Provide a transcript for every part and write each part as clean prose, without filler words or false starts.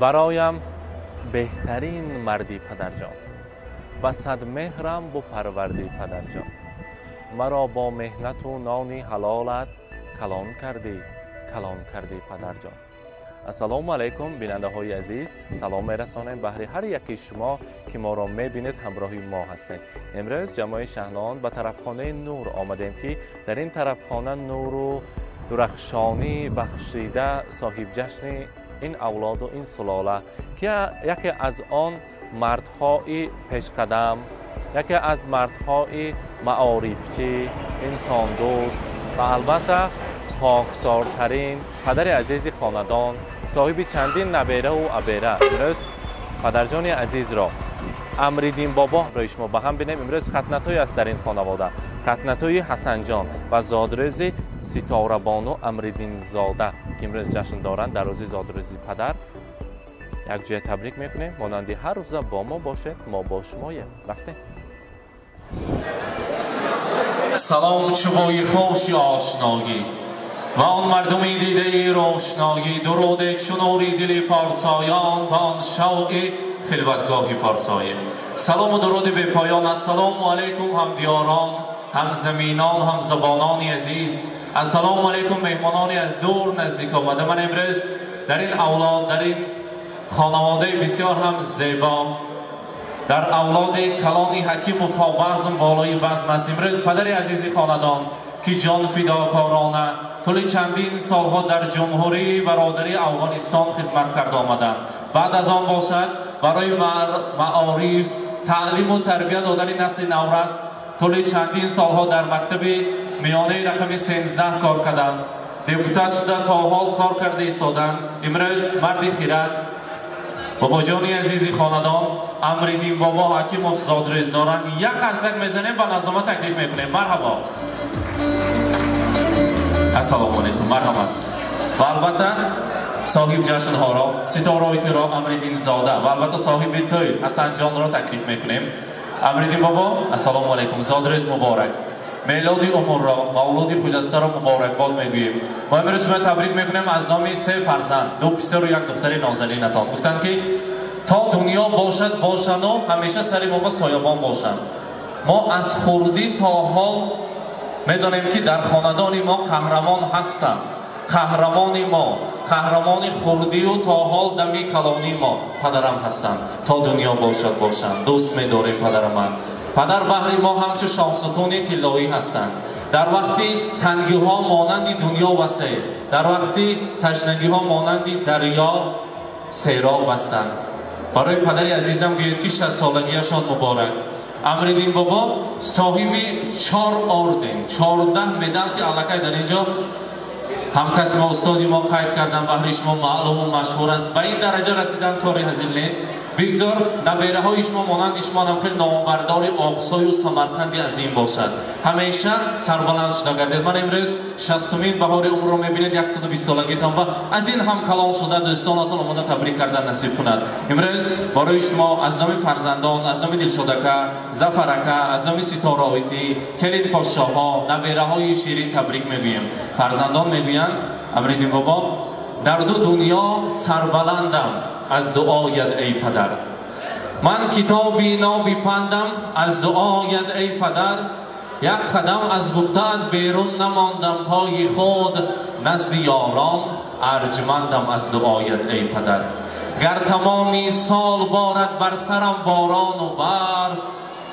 Бароям беҳтарин марди падарҷон, ба садмеҳрам бупарварди падарҷон. Маро бо меҳнату нони ҳалолат калон кардӣ, калон кардӣ падарҷон. Ассалому алайкум, бинандаҳои азиз, салом мерасонем баҳри ҳар яки шумо ки моро мебинед, ҳамроҳи мо ҳастед. Имрӯз ҷамоаи Шаҳнон ба тарабхонаи Нур омадем, ки дар ин тарабхона нуру дурахшонӣ бахшида соҳибҷашни ин авлоду ин сулола, ки яке аз он мардҳои пешқадам, яке аз мардҳои маорифчӣ, инсондӯст ва албатта хоксортарин падари азизи хонадон, соҳиби чандин набераву абера. Имрӯз падарҷони азизро Амриддин бобо ҳамроҳи шумо ба ҳам бинем. Имрӯз хатнатӯй аст дар ин хонавода, хатнатӯи Ҳасанҷон ва зодрӯзи Ситорабону Амриддинзода, ки имрӯз ҷашн доранд дар рӯзи зодрӯзи падар. Якҷоя табрик мекунем. Монанди ҳар рӯза бо мо бошед, мо бо шумоем. Рафтем. Салом чӯбои хуши ошноӣ ва он мардуми дидаи рошноӣ, дуруде чу нури дили порсоён ва он шавқи хилватгоҳи порсоӣ. Салому дуруди бепоён. Ассалому алайкум ҳамдиёрон, ҳамзаминон, ҳамзабонони азиз. Ассалому алайкум меҳмонони аз дур наздик омада. Ман имрӯз дар ин авлод, дар ин хонаводаи бисёр ҳам зебо, дар авлоди калони ҳакиму фобазм болои базм аст. Имрӯз падари азизи хонадон, ки ҷон фидокорона тӯли чандин солҳо дар ҷумҳурии бародарии Афғонистон хизмат карда омаданд, баъд аз он бошад барои маориф, таълиму тарбия додани насли наврас тӯли чандин солҳо дар мактаби миёнаи рақами 13 кор карданд, депутат шуда то ҳол кор карда истоданд. Имрӯз марди хират, бобоҷони азизи хонадон Амриддин бобо Ҳакимов зодрӯз доранд. Як қарсак мезанем ва назома таклиф мекунем. Марҳабо. Ассалому алайкум, марҳамат. Ва албатта соҳиб ҷашнҳоро, ситораитиро Амриддинзода ва албатта соҳиби тӯй Ҳасанҷонро таклиф мекунем. Амриддин бобо, ассалому алайкум, зодрӯз муборак. Мелоди умрро, мавлуди хуҷастаро муборакбод мегӯем. Ва имрӯз шумо табрик мекунем аз номи се фарзанд, ду писару як духтари нозанинатон. Гуфтанд, ки то дунё бошад бошану ҳамеша сари мо ба соябон бошанд. Мо аз хурдӣ то ҳол медонем, ки дар хонадони мо қаҳрамон ҳастанд. Қаҳрамони мо, қаҳрамони хурдию то ҳол дами калонии мо падарам ҳастанд. То дунё бошад бошанд. Дӯст медорем падараман. Падар баҳри мо ҳамчу шоҳсутуни тиллоӣ ҳастанд. Дар вақти тангиҳо монанди дунё васеъ, дар вақти ташнагиҳо монанди дарё сероб ҳастанд. Барои падари азизам гӯед, ки 60 солагиашон муборак. Амриддин бобо соҳиби чор орден, 14 медал, ки аллакай дар ин ҷо ҳамкасби мо, устоди мо қайд кардан, баҳри шумо маълуму машҳур аст. Ба ин дараҷа расидан кори ҳазил нест. Бигзор набераҳои шумо монанди шумо ҳам хеле номбардори Оқсою Самарқанди азим бошад, ҳамеша сарбаланд шуда гардед. Ман имрӯз 60-умин баҳори умрро мебинед, 120 солагитон ва аз ин ҳам калон шуда дӯстонатон омода табрик кардан насиб кунад. Имрӯз барои шумо аз номи фарзандон, аз номи Дилшодака, Зафарака, аз номи Ситораоитӣ, келин подшоҳҳо, набераҳои ширин табрик мегӯем. Фарзандон мегӯянд: Амриддин бобо, дар ду дунё сарбаландам аз дуоят эй падар, ман китоби ноби пандам аз дуоят эй падар, як қадам аз гуфтаат берун намондам, пои худ назди ёрон арҷмандам аз дуоят эй падар. Гар тамоми сол борад бар сарам борону барф,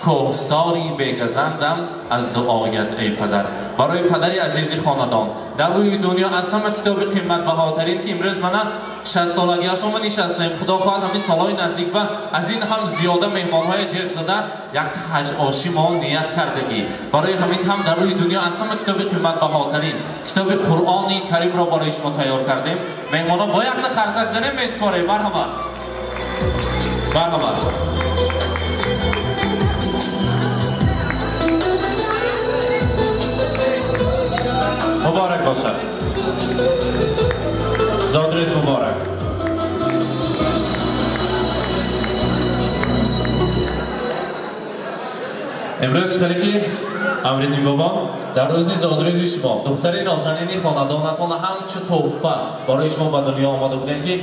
кӯҳсори бегазандам аз дуоят эй падар. Барои падари азизи хонадон дар рӯи дунё аз ҳама китоби қиматбаҳотарин, ки имрӯз мана 60 солагиашомо нишастем, худо хоҳад ҳамин солҳои наздик ва аз ин ҳам зиёда меҳмонҳои ҷеғ зада якта ҳаҷ ошӣ мо ният кардагӣ. Барои ҳамин ҳам дар рӯи дунё аз ҳама китоби қиматбаҳотарин китоби Қуръони Каримро барои шумо тайёр кардем. Меҳмонҳо бо якта қарсак занем, меспорем. Марҳамат, марҳамат. Муборак бошад, зодрӯз муборак. Имрӯз хеле ки Амриддин бобо, дар рӯзи зодрӯзи шумо духтари нозанини хонадонатон ҳамчу тӯҳфа барои шумо ба дунё омада будем, ки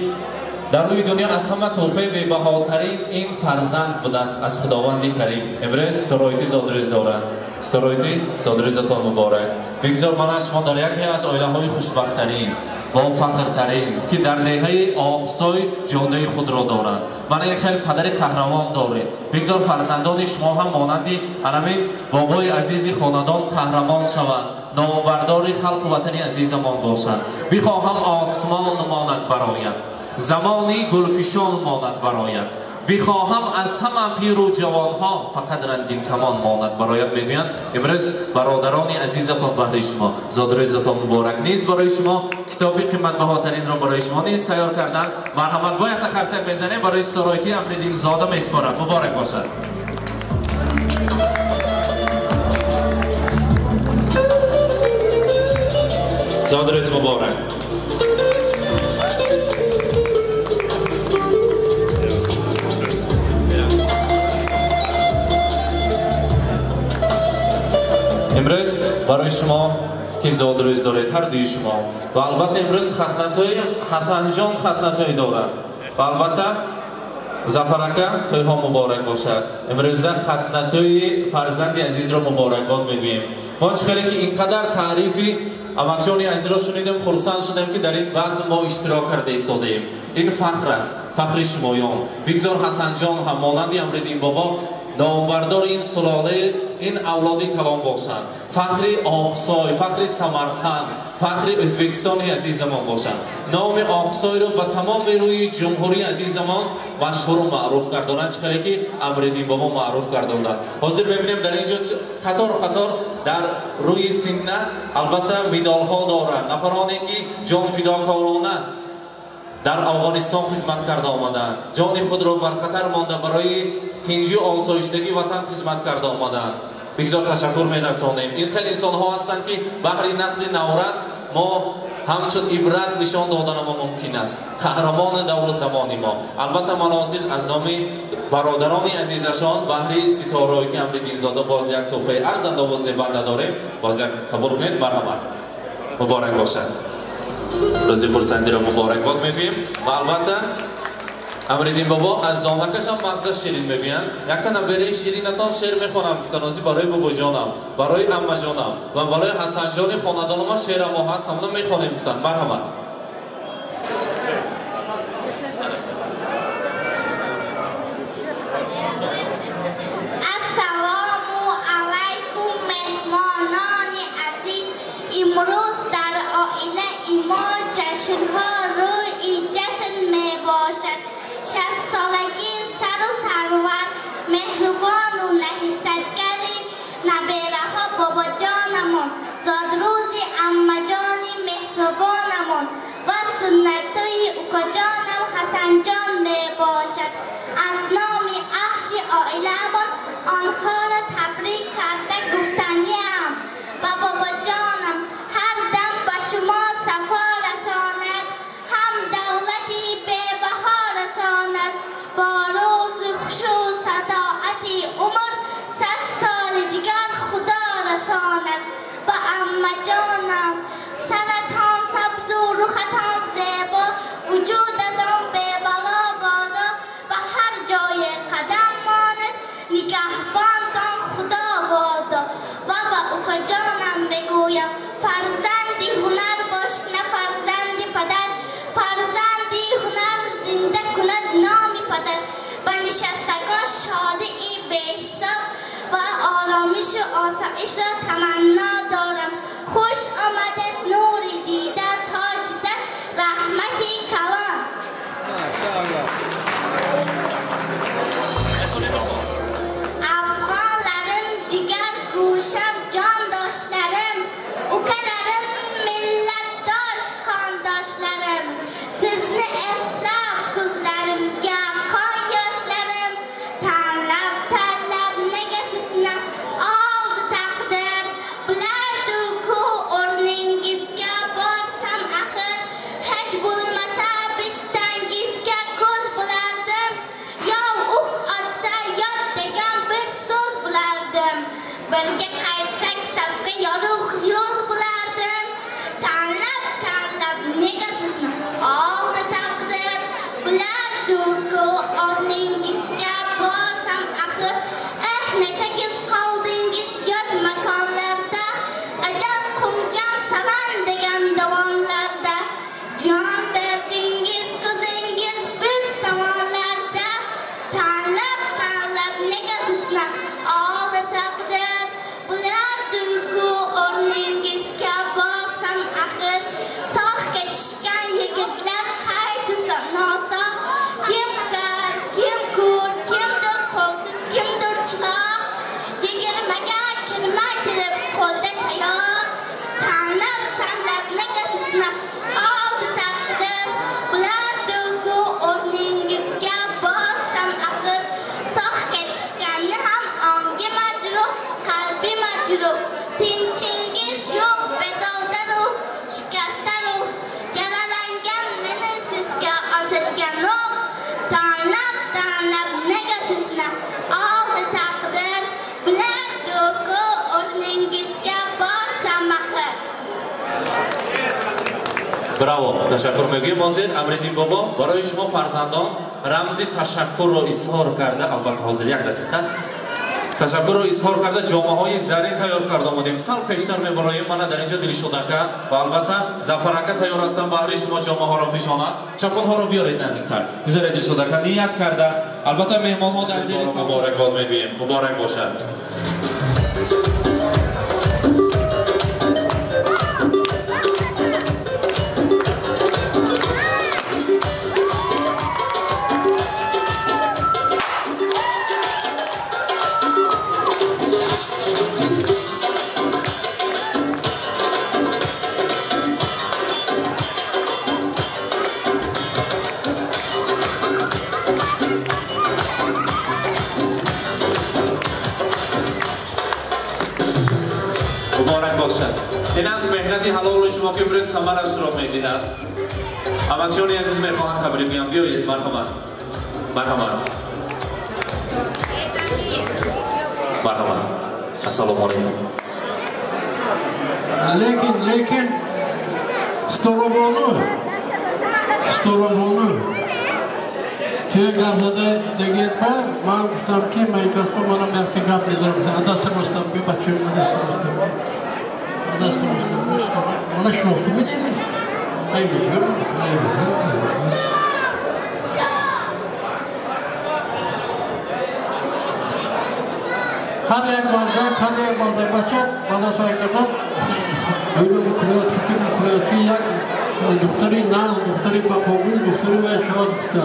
Дар рӯи дунё аз ҳама тӯҳфаи бебаҳотарин ин фарзанд будааст аз Худованди Карим. Имрӯз Ситораити зодрӯз доранд. Ситораити, зодрӯзатон муборак. Бигзор мана шумо дар яке аз оилаҳои хушбахттарин, бофахртарин, ки дар деҳаи Обсой ҷодаи худро доранд. Мана як хел падари қаҳрамон доред. Бигзор фарзандони шумо ҳам монанди анамин бобои азизи хонадон қаҳрамон шаванд, номбардори халқу ватани азизамон бошанд. Бихоҳам осмон монад барояд, замони гулфишон монад барояд, бихоҳам аз ҳама пиру ҷавонҳо фақат рангинкамон монад барояд, мегӯянд. Имрӯз бародарони азизатон баҳри шумо зодрӯзатон муборак низ барои шумо китоби қиматбаҳотаринро барои шумо низ тайёр карданд. Марҳамат, бо якта қарсак мезанем барои Ситораити Амриддинзода месупорам. Муборак бошад. Зодрӯз муборак. Имрӯз барои шумо ки зодрӯз доред, ҳар дуи шумо, ва албатта имрӯз хатнатои Ҳасанҷон хатнатои дорад, ва албатта Зафарака тӯйҳо муборак бошад. Имрӯза хатнатои фарзанди азизро муборакбод мегӯем. Мо чӣ хеле ки ин қадар таърифи амакҷони азизро шунидем, хурсанд шудем, ки дар ин базм мо иштирок карда истодаем. Ин фахр аст, фахри шумоён. Бигзор Ҳасанҷон ҳам монанди Амриддин бобо номбардори ин сулолаи ин авлоди калон бошанд, фахри Обсой, фахри Самарқанд, фахри Ӯзбекистони азизамон бошанд. Номи Обсойро ба тамоми рӯи ҷумҳурии азизамон машҳуру маъруф гардонанд, чӣ хеле ки Амриддин бобо маъруф гардонданд. Ҳозир мебинем дар ин ҷо қатор қатор дар рӯи синна албатта медалҳо доранд нафароне ки ҷонфидокорона дар Афғонистон хизмат карда омаданд, ҷони худро бар хатар монда барои тинҷию осоиштагии ватан хизмат карда омаданд. Бигзор ташаккур мерасонем. Ин хел инсонҳо ҳастанд, ки баҳри насли наврас мо ҳамчун ибрат нишон доданамо мумкин аст. Қаҳрамони давру замони мо. Албатта манозил аз номи бародарони азизашон баҳри Ситораи ки Амриддинзода боз як тӯҳфаи арзандаву зебанда дорем. Боз як қабул кунед, марҳамат. Муборак бошад. Рӯзи хурсандиро муборакбод мегӯем ва албатта Амриддин бобо аз зонакашам мағза ширин мегӯянд. Якта набераи ширинатон шеър мехонам, гуфтанози барои бобоҷонам, барои аммаҷонам ва барои Ҳасанҷони хонадонома шеърамо ҳаст, ҳамона мехонем, гуфтанд. Марҳамат. Ассалому алайкум, меҳмонони азиз. Имрӯз дар оилаи мо ҷашнҳо рӯи ҷашн мебошад. Шастсолагии сару сарвар, меҳрубону наҳисатгари набераҳо бобоҷонамон, зодрӯзи аммаҷони меҳрубонамон ва суннатои укоҷонам Ҳасанҷон мебошад. Аз номи аҳли оиламон онҳоро табрик карда гуфтаниам. Ба бобоҷонам ҳар дам ба шумо сафо расонад, ҳам давлати бебаҳо расонад. Бо рӯзи хушу садоати умр 100 соли дигар Худо расонад. Ба аммаҷонам саратон сабзу рухатон зебо, вуҷудатон бебало бодо, ба ҳар ҷое қадам монад, нигаҳбонтон Худо бодо. Ва ба укоҷонам мегӯям, фарзанди ҳунар бош, на фарзанди падар. Фарзанди ҳунар зинда кунад номи падар. Ба нишастагон шодии беҳисоб ва оромишу осоишро таманно дорам. Хуш омадед, нури дида, тоҷи сар, раҳмати калон. Афғонларим, ҷигар гӯшам, ҷондошларим, ukalarim, millatdosh qondoshlarim, sizni eslab ko'zlarimga qon yoshlarim. Tanlab tanlab nega sizni oldi taqdir, bilardi-ku o'rningizga borsam axir. Hech bo'lmasa bittangizga ko'z bo'lardim, yov o'q otsa yot degan bir so'z bo'lardim. Birga qaytsak safga yorug' yuz bo'lardim. Tanlab tanlab nega sizni oldi taqdir, bilar sizni oldi taqdir. Bilardi-ku o'rningizga borsam axir, sog' ketishganni ham ongi majruh, qalbi majruh. Tinchingiz yo'q, bezovta ruh, shikasta ruh. Yaralangan meni sizga otayotgan o'q, tanlab tanlab nega sizni oldi taqdir. Bilardi-ku o'rningizga borsam axir. Браво! Ташаккур мегӯем. Ҳозир Амриддин бобо барои шумо фарзандон рамзи ташаккурро изҳор карда, албатта ҳозир як дақиқа ташаккурро изҳор карда, ҷомаҳои зарин тайёр карда омадем. Сал пештар мебароем, мана дар инҷо Дилшодака ва албатта Зафарака тайёр ҳастанд баҳри шумо ҷомаҳоро пешона. Чапонҳоро биёред наздиктар. Гузаред Дилшодака ният карда. Албатта меҳмонҳо дар зери муборакбод мегӯем. Муборак бошад. Ин аст меҳнати ҳалоли шумо ки имрӯз самарашро мебинад. Амакҷони азиз мехоҳанд табрик гӯям. Биёед, марҳамат, марҳамат, марҳамат. Ассалому алайкум. Лекин Сторобону туя гап зада дегетба ман гуфтам ки майкасба манам якта гап мезанам. Адаста ростам би бачаем, адаста ростам. Она шохту медеми? Ҳар як мардак бача бада сай кардан ӯро мекунад, фикр мекунад ки як духтари нағз, духтари ба қобил, духтари вай шавад гуфта.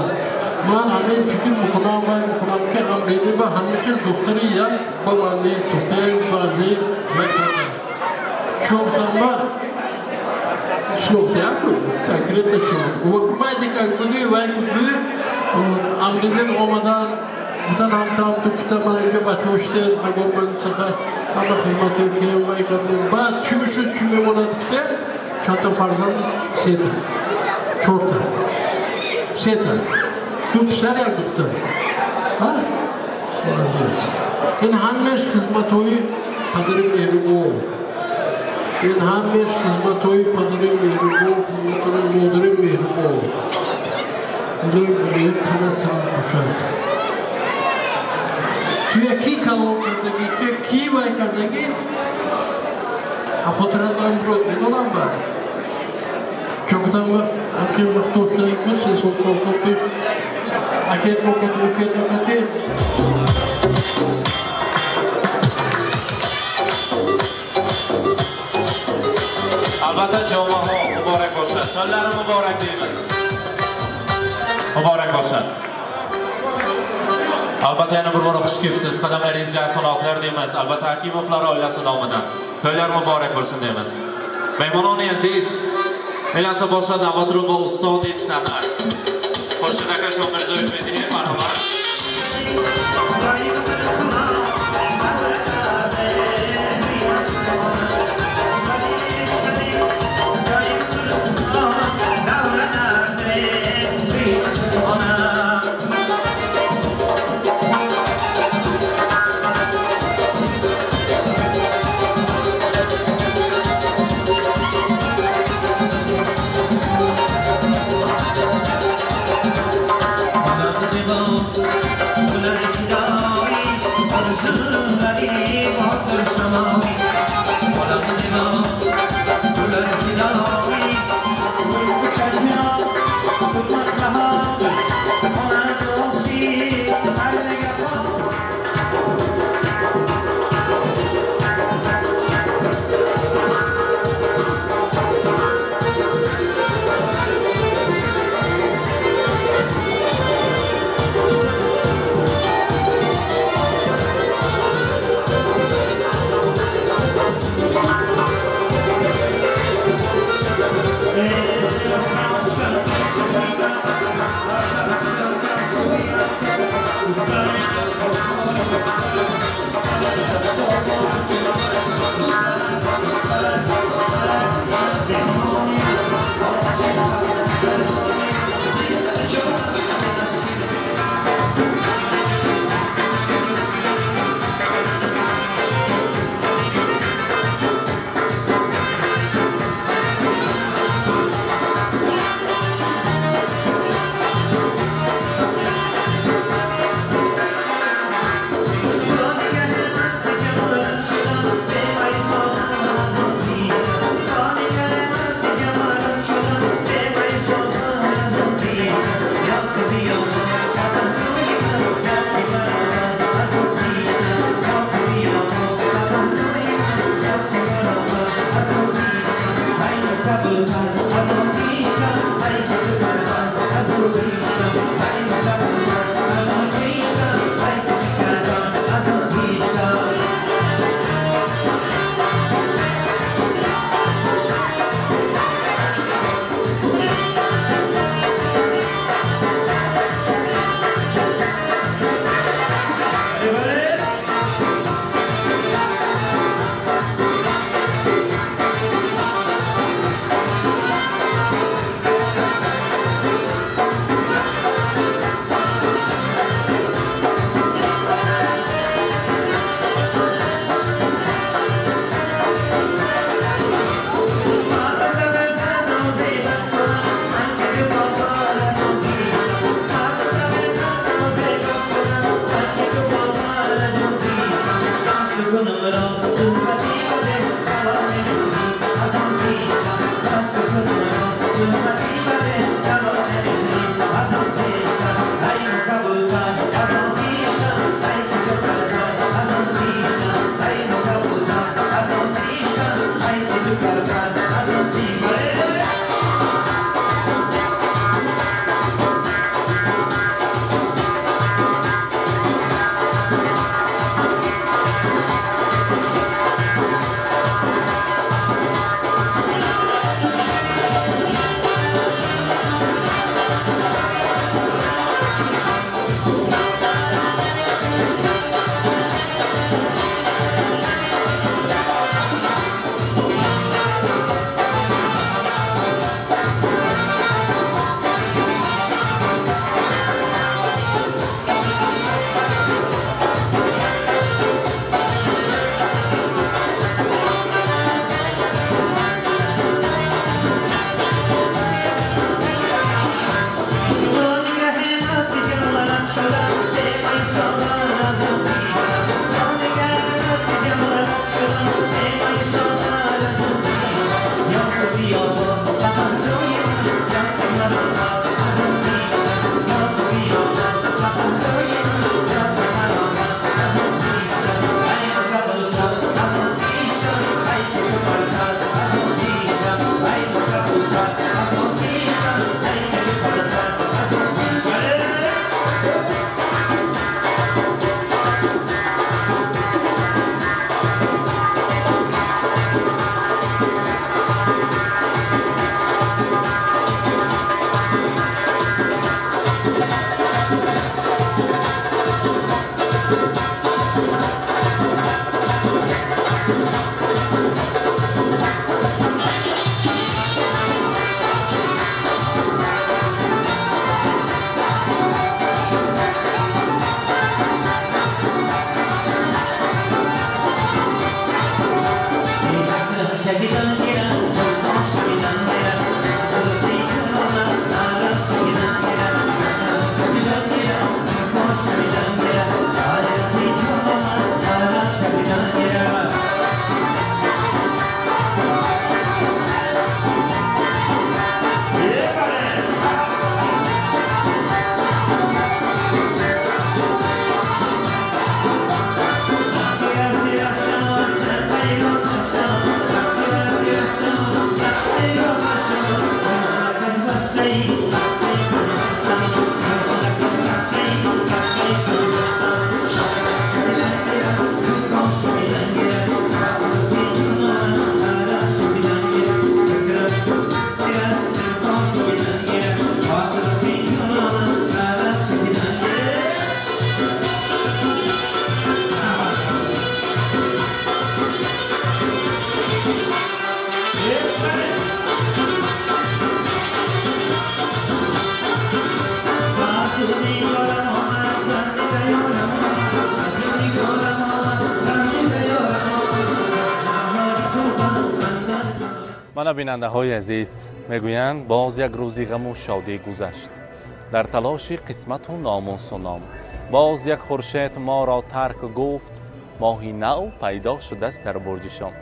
Ман ҳамин фикр мекунам, вай мекунам ки Амриддин ба ҳамеша духтари як ба маънии духтари баъзӣ вай кардам. Чоқтанба шинохтиям буд, конкретно шинохт. Майди как буди, вай буди, Амриддин омадан, гуфтан ҳамтам ту гуфта ман инҷо бачаҳо шидед, агар ман саха ҳама хизматҳое ки вай кардем. Баъд чӣ мешуд, чӣ мемонад гуфта, чандта фарзанд, сета, чорта, сета, ду писар, як духтар. Ин ҳамааш хизматҳои падари меҳрубон. Ин ҳамааш хизматҳои падари меҳрубон, хизматҳои модари меҳрубон. Илоҳи билоҳи танат сабаб бошад. Туя ки калон кардагӣ, туя ки вай кардагӣ, хотират дорам бирод медонам ба. Чун гуфтам ҳамхел вақто шудаги ку 3 сол 4 сол пеш акет мокати, укет мокати. Албатта ҷомаҳо муборак бошад, тойлari муборак deymiz. Muborak бошад. Albatta yana bir bora xush kelibsiz. Qadamlaringizga asolatlar deymiz. Albatta Hakimovlar oilasi nomidan to'ylar muborak bo'lsin deymiz. Mehmononi aziz, Меласа бошад навбатро бо устоди санъат Хуршид ака Шоmirzoyev медиҳем. Марҳамат. Ular Мана бинандаҳои азиз, мегӯянд боз як рӯзи ғаму шодӣ гузашт дар талоши қисмату номусу ном. Боз як хуршед моро тарк гуфт, моҳи нав пайдо шудааст дар бурҷи шом.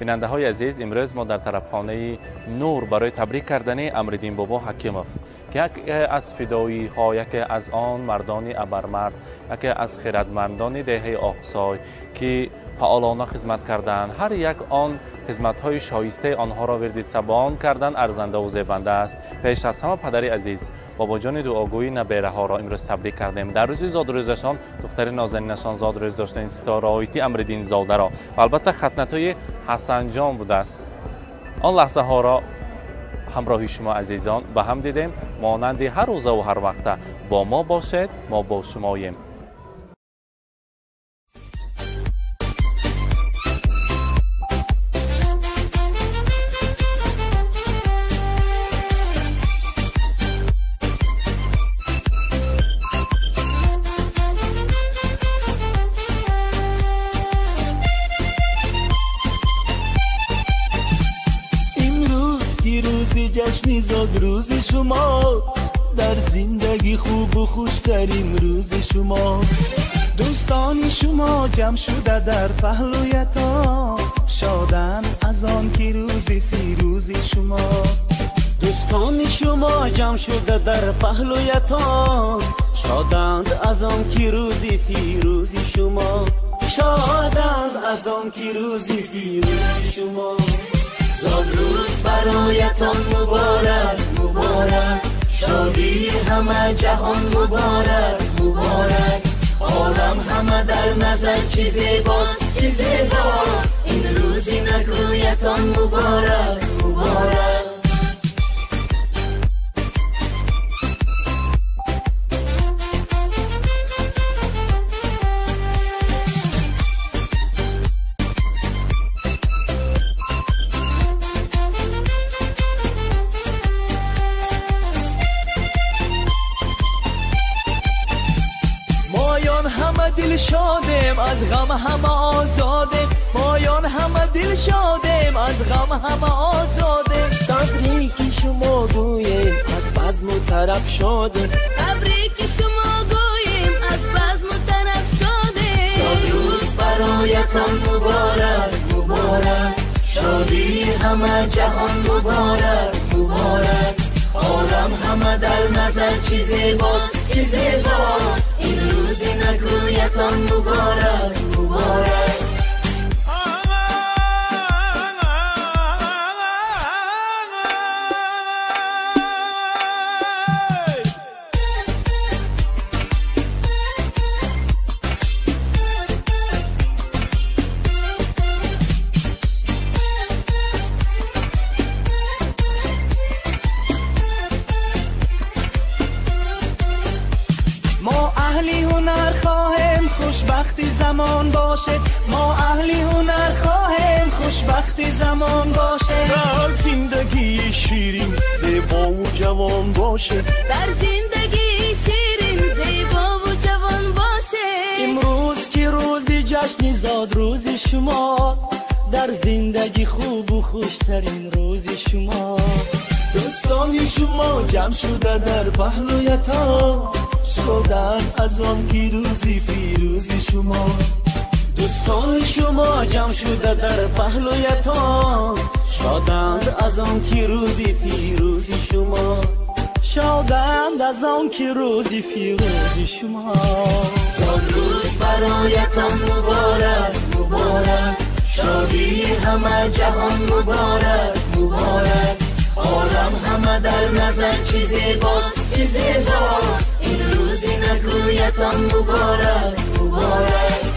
Бинандаҳои азиз, имрӯз мо дар тарабхонаи Нур барои табрик кардани Амриддин бобо Ҳакимов, ки яке аз фидоиҳо, яке аз он мардони абармард, яке аз хиратмандони деҳаи Оқсой, ки фаъолона хизмат карданд. Ҳар як он хизматҳои шоистаи онҳоро вирди сабон кардан арзандаву зебанда аст. Пеш аз ҳама падари азиз, бобоҷони дуогӯи набераҳоро имрӯз табрик кардем. Дар рӯзи зодрӯзашон духтари нозанинашон зодрӯз доштани Ситораоити Амриддинзодаро ва албатта хатнатои Ҳасанҷон будааст. Он лаҳзаҳоро ҳамроҳи шумо азизон ба ҳам дидем. Монанди ҳар рӯзаву ҳар вақта бо мо бошед, мо бо шумоем. جشن زادروز شما در زندگی خوب و خوشترین روز شما. دوستان شما جمع شده در پهلویتان، شادن از آن که روز فیروز شما. دوستان شما جمع شده در پهلویتان، شادند از آن که روز فیروز شما. شادند از آن که روز فیروز شما. زادروز برایتان مبارک مبارک، شادی همه جهان مبارک مبارک. عالم همه در نظر چی زیباست چی زیباست، این روزی نکویتان مبارک مبارک. شادیم از غم همه آزادیم، مایان همه دل شادیم از غم همه آزادیم. تبریک شما گوییم از بزم و طرب شادیم، تبریک شما گوییم از بزم و طرب شادیم. زادروز برایتان مبارک مبارک، شادی همه جهان مبارک مبارک. عالم همه در نظر چی زیباست چی زیباست، این روزی نکویتان مبارک مبارک. خوشبختی زمان باشه، ما اهلی هنر خواهیم خوشبختی زمان باشه. در زندگی شیرین زیبا و جوان باشه، در زندگی شیرین زیبا و جوان باشه. امروز که روز جشن زادروز شما، در زندگی خوب و خوشترین روز شما. دوستان شما جمع شده در پهلویتان، شدن از آن که روزی فیروز شما. دوستان شما جمع شده در پهلویتان، شادند از آن که روزی فیروز شما. شادند از آن که روزی فیروز شما. زادروز برایتان مبارک مبارک، شادی همه جهان مبارک مبارک. عالم همه در نظر چی زیباست چی زیباست، این روزی نکویتان مبارک مبارک.